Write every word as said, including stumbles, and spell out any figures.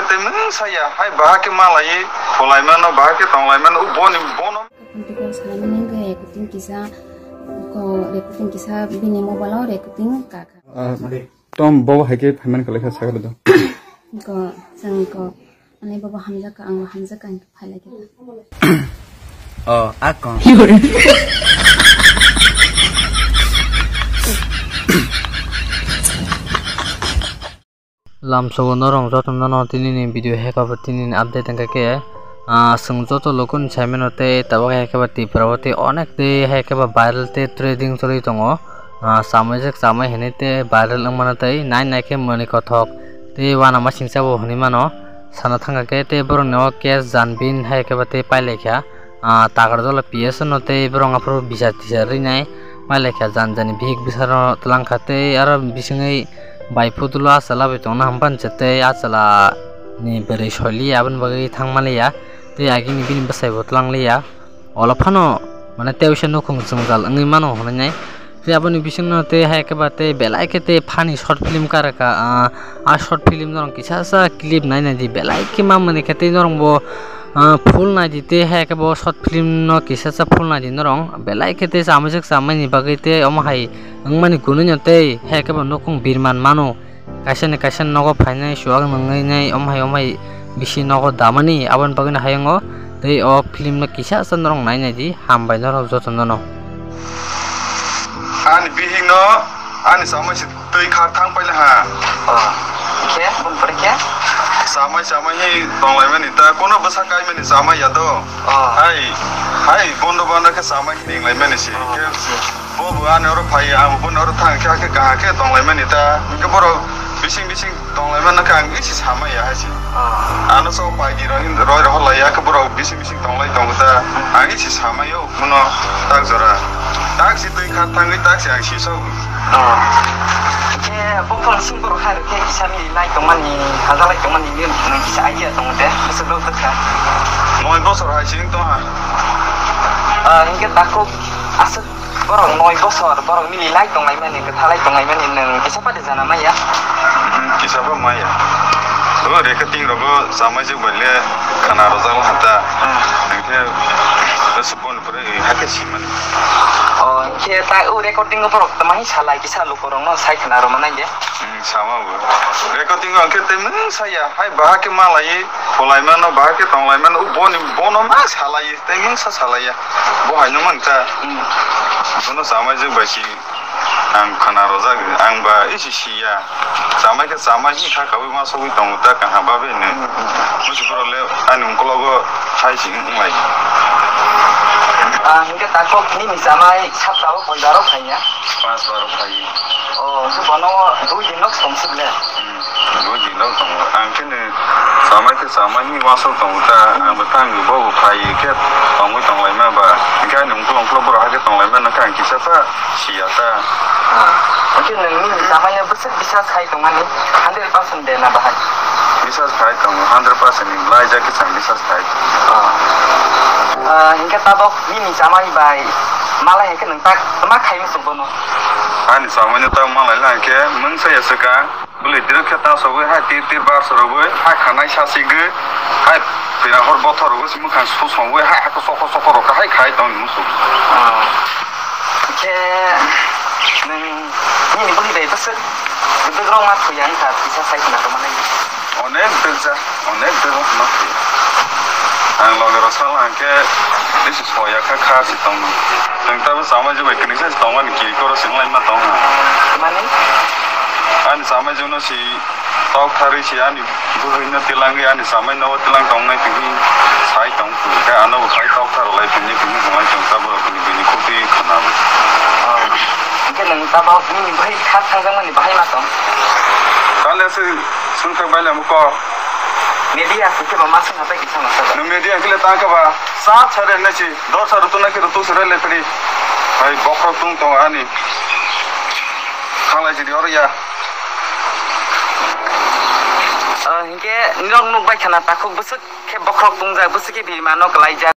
Tei mung saya, hai baha khe malai, khulai mano, baha khe tonglai mano, boni, bono. Video sanani nangkha recording kisa, ko recording kisa bini mobile o recording kakha. Ah, tom bobo hai khe phaimani kwlai kha sakha do. Ko, sang ko, ani bobo hamjak ka, ang hamjak ka, ang phai lai khe. Oh, akon. Lamsogo norong jotono no tini ni video hai khe bo tini ni update wngkha khe, ah, chwng joto luku ni sai mano tei tabuk hai khe ba Tripura o tei onek tei hai khe ba viral tei trending choli tongo. Ah, chamai jak chamai hinui tei viral wng mano tei nai nai khe mwnwi kothok tei uanama singsa bo hinui mano sana thangkha khe tei borok ni o case Janbin hai khe ba tei pai lai kha. Ah, takar jala P S no tei borok aphuru bichar tichar rinai pai lai kha, jan jani bihik bwsarok twlang kha tei aro bisingwi bai phutulo ah chwla bai tongna hwnba se tei ah chwla ni bwrwi soi liya aboni bagwi thang man liya tei agini bini bwsai bo twlang liya, olo phano mane tei uaisa nukhung jwngjal wngwi mano hwnwi nai. Tei aboni bisingno tei hai khe ba tei belai khe tei funny short film karokha, ah, ah short film norok kisa sa clip nai nai di belai khe ma mwnwi khe tei norok bo, ah, full nai di tei hai khe bo short film no kisa sa full nai di norok belai khe tei chamui jak chamai ni bagwi tei omo hai wngmani kunui no tei hai khe bo nukhung birman mano. Kaisa ni kaisa nogo phainai chuwak nwngnai nai omhai omhai bisi nogo damani aboni bagwi no hayungo tei o film no kisa sa norok nai nai di hambai norok joto no no. Ani bihik no ani chamai se twi khar thang paila ha. Oh. Khe bun pore khe? Chamai chamai hi tonglai mani ta kono bwsa kai mani chamai ya do. Oh. Hai hai bondo bana khe chamai hi ringlai mani si. Oh. Khe Bo bo ani oro phai, ang bo ni oro thang khe, hakhe kaham khe tonglaimani ta. Hingke borok bising bising tonglaimani khe ang isi samaya hai se. Ah. Ano sok pai di roi, roi rohor lai ya khe borok bising bising tonglai tongo ta. Ang isi samayo, muno tak jora. Tak si twi kha thangwi tak si ang si sok. Ah. Khe bo phone sing borok hai khe kisa mi lai tongmani, hajalai tongmani ni nang kisa idea tongo de. Bisa dok dok kha. Noi bosor hai sing tong ha. Ah, hingke takhuk aswk. Borok noi bosor, borok mili lai tonglaimani, kwthalai tonglaimani, nwng kisa pade jana maya? Hmm, kisa bo maya. O recording rogo chamai jwk bai le khana rwjak la hata. Hmm. Hwnkhe, subon pore hake simani. O, hwnkhe ta o recording o borok tamani salai kisa lukurokno sai khna rwmani de. Hmm, sama bo. Recording o hwnkhe tei mung saya, hai baha khe malai, khulai mano, baha khe tonglai mano, boni, bono ma salai, tei mung sa salai ya. Bo haino mang ta. Hmm. Bono chamai jwk bai si ang khana rwjak, ang ba isi si ya. Chamai khe chamai hi kha kaui ma sogwi tongo ta kaham ba bini. Hmm. Musi borok le ani ungkologo hai si wng lai. Ah, hingke takhuk nini chamai saptao koi baro phaiya? Pas baro phai. Oh, hingke bono dui din nok song sik le? Hmm. Bo dino tongo. Ang khe ni samai khe samai ni wasok tongo ta. Ang bo tang bo bo phai khe tongwi tong lai ma ba. Hingkhe ani ungkol ungkol borok hai khe tong lai ma nang khe ang kisa sa siya ta. Ah. Hingkhe nang ni samai no bwswk bisa sai tong mani hundred percent de na bahai? Bisa sai tongo hundred percent ni lai ja khe chang bisa sai. Ah. Ah, hingkhe tabok nini samai bai malai hai khe nang tak ma khai muchung bono? Ani samai no ta malai lang khe mung sa ya swkang. Bwlwi tirok khe ta sogwi hai tir tir bar sorogwi hai khanai sa sigwi hai pira hor bothor rogwi se mwkhang su songwi hai hakhe sokho sokho rok hai khai tong musu. Ah. Khe nwng nini bwlwi bai bwswk bwdwk rok ma thwi ang kha kisa sai khna rwmani. Onek bwdwk ja, onek bwdwk ma thwi. Ang loge rok sal hang khe bisi soya kha kha si tong. Nwng ta bwsa ma je bai kini se tong ani kiri koro sing lai ma tong. Mani? Ani samai jono si tok thari si ani bwrwi no tilangwi ani samai no tilang tong nai tini sai tong khe ano bo khai tok thar lai tini tini tong lai tong ta borok ni bini khoti khana bo. Hingke nang ta ba nini bai kha thang jang mani bahai ma tong. Kale se sung thang bai lam ko. Media se ke ba ma sung thang bai kisa ma sa. No media kile ta ka ba sa chare na si. Dor sa rutu na khe rutu sere le pedi. Hai bokhorok tung tong ani. Khalai jidi oro ya. Ah, hingke nirok nuk bai khana takhuk bwswk khe bokhorok tungjak bwswk khe birma no kwlaijak.